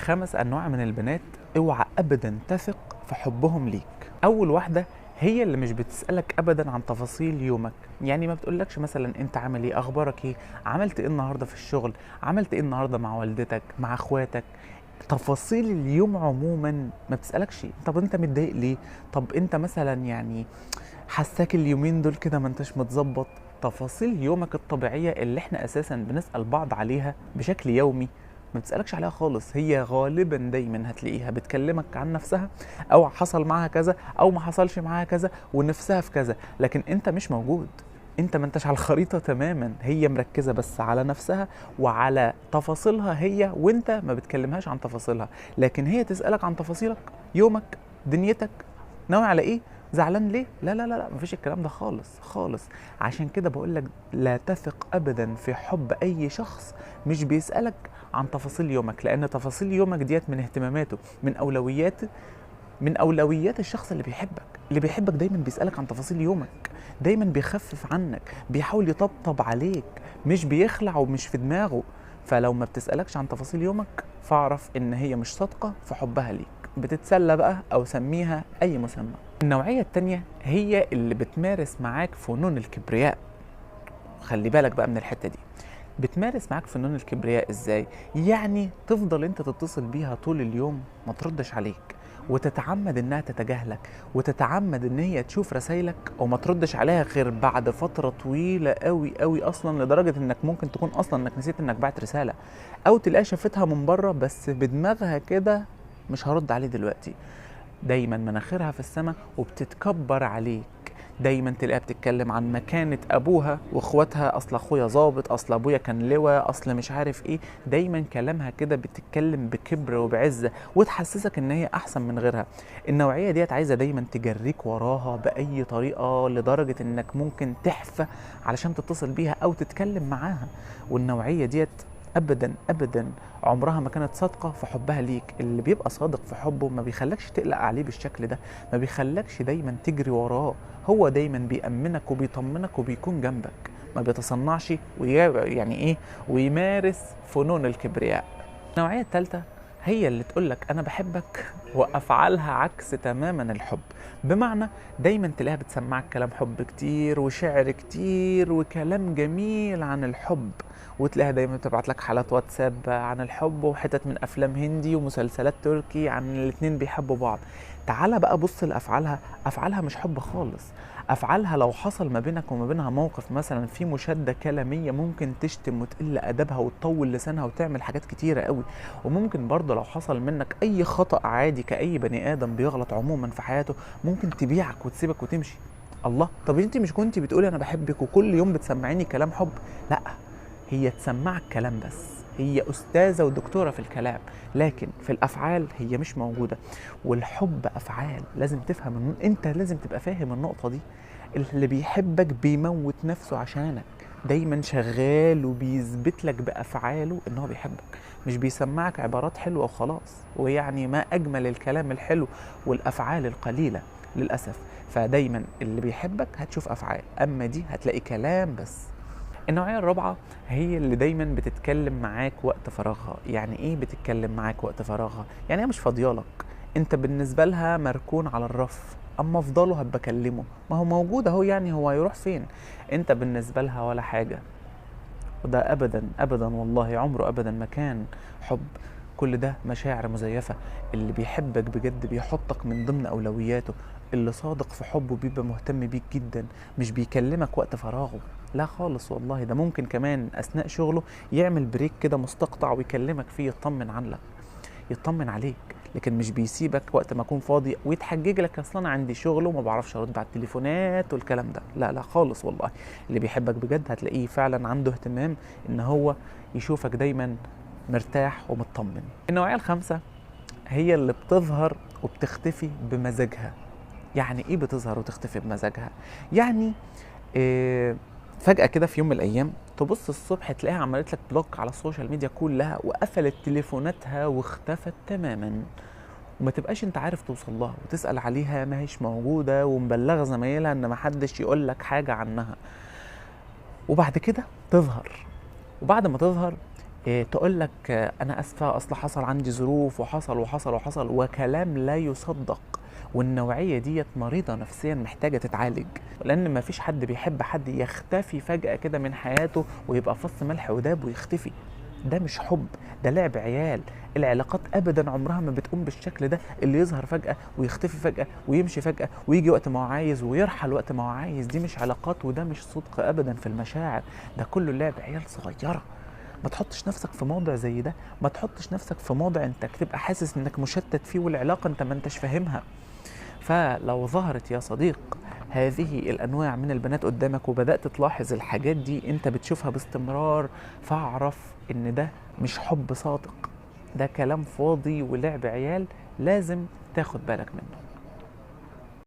5 أنواع من البنات اوعى أبدا تثق في حبهم ليك. أول واحدة هي اللي مش بتسألك أبدا عن تفاصيل يومك، يعني ما بتقولكش مثلا أنت عامل إيه، أخبارك إيه، عملت إيه النهاردة في الشغل، عملت إيه النهاردة مع والدتك، مع أخواتك، تفاصيل اليوم عموما ما بتسألكش. طب أنت متضايق ليه؟ طب أنت مثلا يعني حساك اليومين دول كده ما أنتش متظبط. تفاصيل يومك الطبيعية اللي احنا أساسا بنسأل بعض عليها بشكل يومي ما بتسألكش عليها خالص. هي غالبا دايما هتلاقيها بتكلمك عن نفسها، او حصل معاها كذا او ما حصلش معاها كذا ونفسها في كذا، لكن انت مش موجود، انت ما انتش على الخريطة تماما. هي مركزة بس على نفسها وعلى تفاصيلها هي، وانت ما بتكلمهاش عن تفاصيلها، لكن هي تسألك عن تفاصيلك، يومك، دنيتك، ناوي على ايه، زعلان ليه؟ لا لا لا لا، مفيش الكلام ده خالص خالص. عشان كده بقولك لا تثق ابدا في حب اي شخص مش بيسألك عن تفاصيل يومك، لان تفاصيل يومك ديت من اهتماماته، من اولويات الشخص اللي بيحبك. اللي بيحبك دايما بيسألك عن تفاصيل يومك، دايما بيخفف عنك، بيحاول يطبطب عليك، مش بيخلع ومش في دماغه. فلو ما بتسألكش عن تفاصيل يومك فاعرف ان هي مش صادقة في حبها ليك، بتتسلى بقى او سميها اي مسمى. النوعية التانية هي اللي بتمارس معاك فنون الكبرياء. خلي بالك بقى من الحتة دي. بتمارس معاك فنون الكبرياء ازاي؟ يعني تفضل انت تتصل بيها طول اليوم ما تردش عليك، وتتعمد انها تتجاهلك، وتتعمد ان هي تشوف رسايلك وما تردش عليها غير بعد فترة طويلة قوي قوي اصلا، لدرجة انك ممكن تكون اصلا انك نسيت انك بعت رسالة، او تلاقيها شافتها من بره بس بدماغها كده مش هرد عليه دلوقتي. دايما مناخيرها في السماء وبتتكبر عليك، دايما تلاقيها بتتكلم عن مكانة ابوها واخواتها، اصل اخويا ظابط، اصل ابويا كان لواء، اصل مش عارف ايه. دايما كلامها كده بتتكلم بكبر وبعزة وتحسسك ان هي احسن من غيرها. النوعية ديت عايزة دايما تجريك وراها بأي طريقة، لدرجة انك ممكن تحفى علشان تتصل بيها او تتكلم معاها. والنوعية ديت ابدا ابدا عمرها ما كانت صادقة في حبها ليك. اللي بيبقى صادق في حبه ما بيخلكش تقلق عليه بالشكل ده، ما بيخلكش دايما تجري وراه، هو دايما بيأمنك وبيطمنك وبيكون جنبك، ما بيتصنعش يعني ايه ويمارس فنون الكبرياء. النوعية الثالثة هي اللي تقولك انا بحبك وافعالها عكس تماما الحب. بمعنى دايما تلاقيها بتسمعك كلام حب كتير وشعر كتير وكلام جميل عن الحب، وتلاقيها دايما بتبعت لك حالات واتساب عن الحب وحتت من افلام هندي ومسلسلات تركي عن الاتنين بيحبوا بعض. تعالى بقى بص لافعالها، افعالها مش حب خالص. افعالها لو حصل ما بينك وما بينها موقف مثلا في مشاده كلامية ممكن تشتم وتقل ادبها وتطول لسانها وتعمل حاجات كتيرة قوي. وممكن برضه لو حصل منك اي خطا عادي كاي بني ادم بيغلط عموما في حياته ممكن تبيعك وتسيبك وتمشي. الله، طب انت مش كنتي بتقولي انا بحبك وكل يوم بتسمعيني كلام حب؟ لا، هي تسمعك كلام بس، هي أستاذة ودكتورة في الكلام، لكن في الأفعال هي مش موجودة. والحب أفعال، لازم تفهم، أنت لازم تبقى فاهم النقطة دي. اللي بيحبك بيموت نفسه عشانك، دايما شغال وبيثبت لك بأفعاله إن هو بيحبك، مش بيسمعك عبارات حلوة وخلاص. ويعني ما أجمل الكلام الحلو والأفعال القليلة للأسف. فدايما اللي بيحبك هتشوف أفعال، أما دي هتلاقي كلام بس. النوعية الرابعة هي اللي دايما بتتكلم معاك وقت فراغها. يعني ايه بتتكلم معاك وقت فراغها؟ يعني هي مش فاضيالك، انت بالنسبة لها مركون على الرف، اما افضله هبقى اكلمه، ما هو موجود اهو، يعني هو هيروح فين؟ انت بالنسبة لها ولا حاجة. وده ابدا ابدا والله عمره ابدا ما كان حب، كل ده مشاعر مزيفة. اللي بيحبك بجد بيحطك من ضمن اولوياته، اللي صادق في حبه بيبقى مهتم بيك جدا، مش بيكلمك وقت فراغه، لا خالص والله. ده ممكن كمان أثناء شغله يعمل بريك كده مستقطع ويكلمك فيه، يطمن عنك، يطمن عليك، لكن مش بيسيبك وقت ما اكون فاضي ويتحجج لك اصلا عندي شغل وما بعرفش ارد على التليفونات والكلام ده. لا لا خالص والله. اللي بيحبك بجد هتلاقيه فعلا عنده اهتمام ان هو يشوفك دايما مرتاح ومطمن. النوعية الخامسة هي اللي بتظهر وبتختفي بمزاجها. يعني ايه بتظهر وتختفي بمزاجها؟ يعني إيه؟ فجأة كده في يوم من الأيام تبص الصبح تلاقيها عملت لك block على ال social media كلها وقفلت تليفوناتها واختفت تماما، وما تبقاش انت عارف توصل لها وتسأل عليها ما هيش موجودة، ومبلغة زمايلها ان ما حدش يقول لك حاجة عنها. وبعد كده تظهر، وبعد ما تظهر تقول لك انا اسفه اصل حصل عندي ظروف وحصل وحصل وحصل، وكلام لا يصدق. والنوعيه ديت مريضه نفسيا محتاجه تتعالج، لان ما فيش حد بيحب حد يختفي فجاة كده من حياته ويبقى فص ملح وداب ويختفي. ده مش حب، ده لعب عيال. العلاقات ابدا عمرها ما بتقوم بالشكل ده، اللي يظهر فجأة ويختفي فجأة ويمشي فجأة ويجي وقت ما هو عايز ويرحل وقت ما هو عايز. دي مش علاقات وده مش صدق ابدا في المشاعر، ده كله لعب عيال صغيرة. ما تحطش نفسك في موضع زي ده، ما تحطش نفسك في موضع انت تبقى حاسس انك مشتت فيه والعلاقة انت ما انتش فاهمها. فلو ظهرت يا صديق هذه الأنواع من البنات قدامك وبدأت تلاحظ الحاجات دي انت بتشوفها باستمرار، فاعرف ان ده مش حب صادق، ده كلام فاضي ولعب عيال، لازم تاخد بالك منه.